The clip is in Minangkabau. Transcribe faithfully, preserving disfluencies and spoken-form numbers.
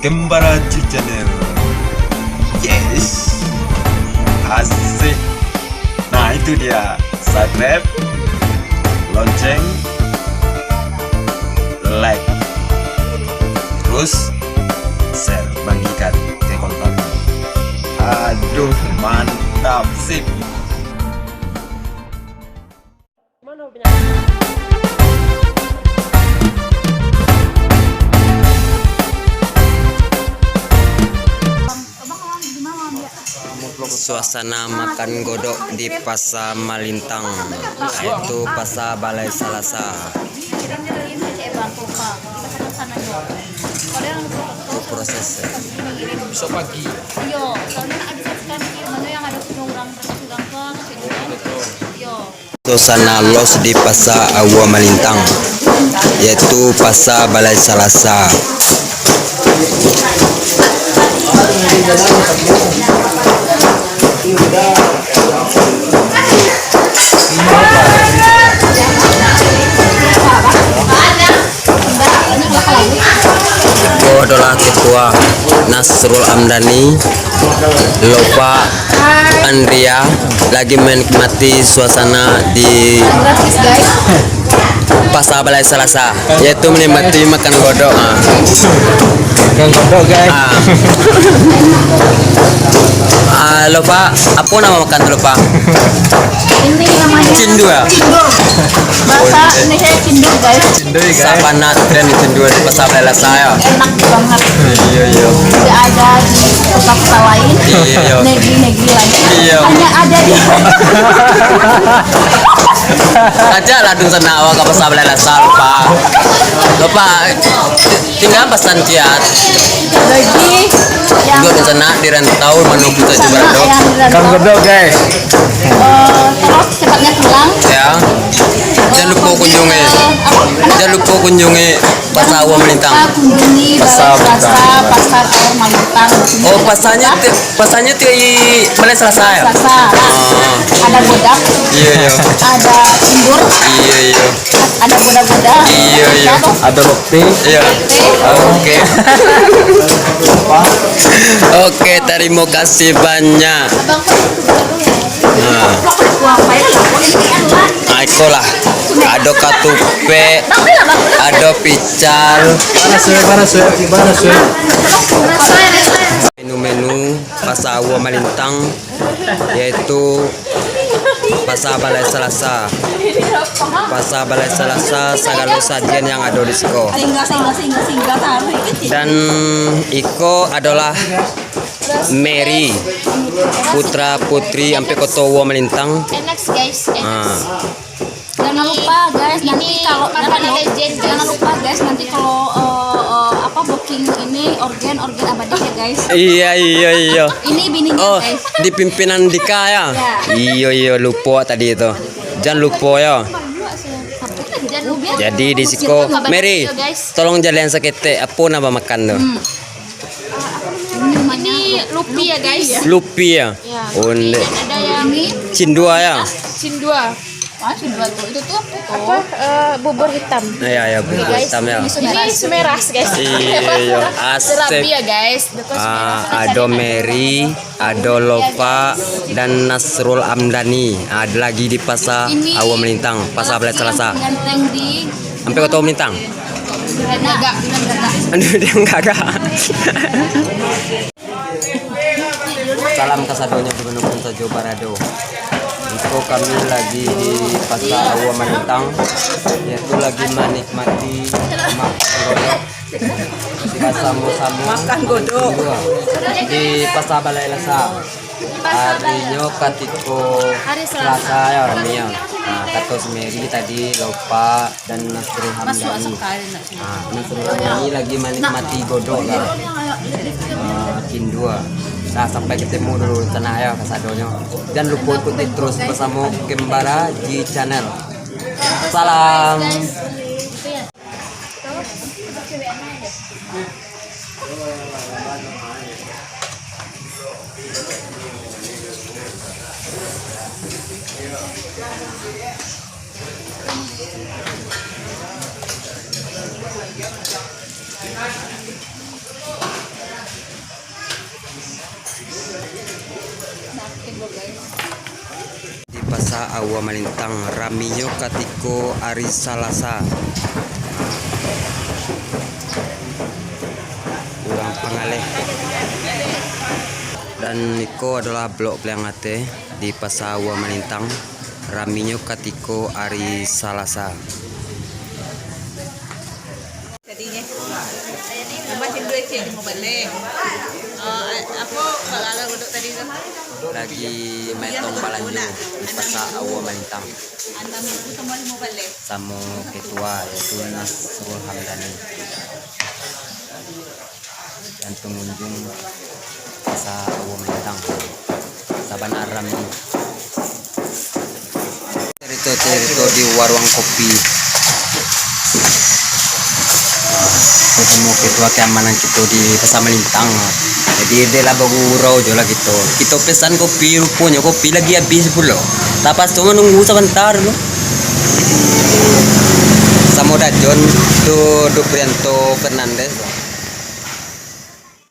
Kembara G Channel. Yes. Asik. Nah, itu dia. Subscribe, lonceng, like. Terus share, bagikan ke kawan-kawan. Aduh, mantap, sip. Suasana makan godok di Pasa Malintang, yaitu Pasa Balai Salasa. Proses. Besok pagi. Iyo, soalnya nak habiskan kiri, mana yang ada punya orang, orang tua, kecil orang. Iyo. Suasana los di Pasa Aua Malintang, yaitu Pasa Balai Salasa. Ko adolah ketua Nasrul Amdani, Lopa, Andria, lagi menikmati suasana di Pasa Balai Salasa, yaitu menikmati makan godok. Ah. Makan godok, guys. Ah. Ah, Lopa, apo namo makan tu, Lopa? Ini namanya cindua. Cindua. Bahasa Indonesia cindua, guys. Cindua, guys. Sabana tren cindua di Pasa Balai Salasa, yo. Enak banget. Iyo, iyo. Tidak ada di kota-kota lain. Iyo, iyo. Negeri-negeri lain. Iyo. Hanya ada di Aja lah dun sanak awak ka Pasa Balai Salasa, Lopa. Lopa, tingga pasan kiat. Bagi yang Buat dun sanak di rantau, mano kito di sana, Barado. Yang di rantau. Makan godok, guys. Eh, tolong secepatnya pulang. Ya. Jan lupo kunjungi. Eh, apa? Jan lupo kunjungi Pasa Aua Malintang. Kita kunjungi Pasa Balai Salasa, Malintang. Pasar Aua Malintang. Oh, pasarnya ti-, pasarnya ti Balai Salasa, yo? Salasa. Ah. Ada godok. Iyo, iyo. Ada cindua. Iyo, iyo. Ada goda-goda. Iyo, iyo. Ada roti. Iyo. Oke. Oke, tarimo kasih banyak. Nah. Ah, iko lah. Ado katupek, ado pical. Mana, Sue? Mana, Sue? Mana, Sue? Menu-menu Pasa Aua Malintang, yaitu Pasa Balai Salasa. Pasa Balai Salasa, sagalo sajian yang ado di siko. Dan iko adolah Mary, putra putri Ampek Koto Aua Malintang. Enak, guys, enak. Ah. Jangan lupa, guys, nanti kalau, makanan jangan legend, guys. Jangan lupa, guys, nanti kalau, eh, eh, apa, booking ini organ, organ abadi ya, guys. Iya, iya, iya. Ini bininya, oh, guys. Di pimpinan Dika, ya? Ya. Iyo, iyo, lupo tadi itu. Jan lupo, ya. Jan lupo. Jadi, di siko, Mary, guys, tolong jalehan saketek, apo namo makan tu? Hmm. Ini lupi ya, guys. Lupi ya? Ya. Onde. Ada yang cindua ya? Cindua. Ah, cindua tu. Itu tu apa tu? Apa? Eh, bubur hitam. Ya, ya, bubur hitam ya. Ini sumeras, guys. Iya, iya. Asik. Serabi ya, guys. Ah, ado Mary, ado Lopa, dan Nasrul Amdani. Ada lagi di Pasa Aua Malintang, Pasa Balai Salasa. Ganteng di Ampek Koto Aua Malintang. Gagak. Aduh, dia gagak. Salam kasadonyo dimanapun sajo barado. Iko kami lagi di Pasa Aua Malintang, yaitu lagi manikmati makan godok basamo-samo. Makan godok. Di Pasa Balai Salasa. Arinyo katiko hari Salasa. Salasa ya, rami ya. Nah, kato si Mary tadi, Lopa dan Nasrul Hamdani. Masuk, masuk, kain nak sini. Ah, Nasrul Hamdani lagi manikmati godok lah. Ah, cindua. Nah, sampai ketemu dulu sanak ya, kasadonyo. Jan lupo ikuti terus basamo Kembara G Channel. Salam. Sa Aua Malintang, raminyo katiko ari Salasa. Urang Pangaleh. Dan iko adolah blok Baliang Ateh di Pasa Aua Malintang, raminyo katiko ari Salasa. Tadinyo. Tambah cendol cek limo baleh. Ah, apo, bagala godok tadi tu? Lagi maetong balanjo di Pasa Aua Malintang. Anam ribu tambah limo baleh. Samo ketua, yaitu Nasrul Hamdani. Dan pengunjung Pasa Aua Malintang. Sabana rami. Carito-carito di waruang kopi. Ketemu ketua keamanan kito di Pasa Malintang. Jadi, dek lah bagurau jo lah kito. Kito pesan kopi, ruponyo kopi lagi abih pulo. Tapaso manunggu sabanta dulu. Samo Dajon tu, Duprianto Fernandes.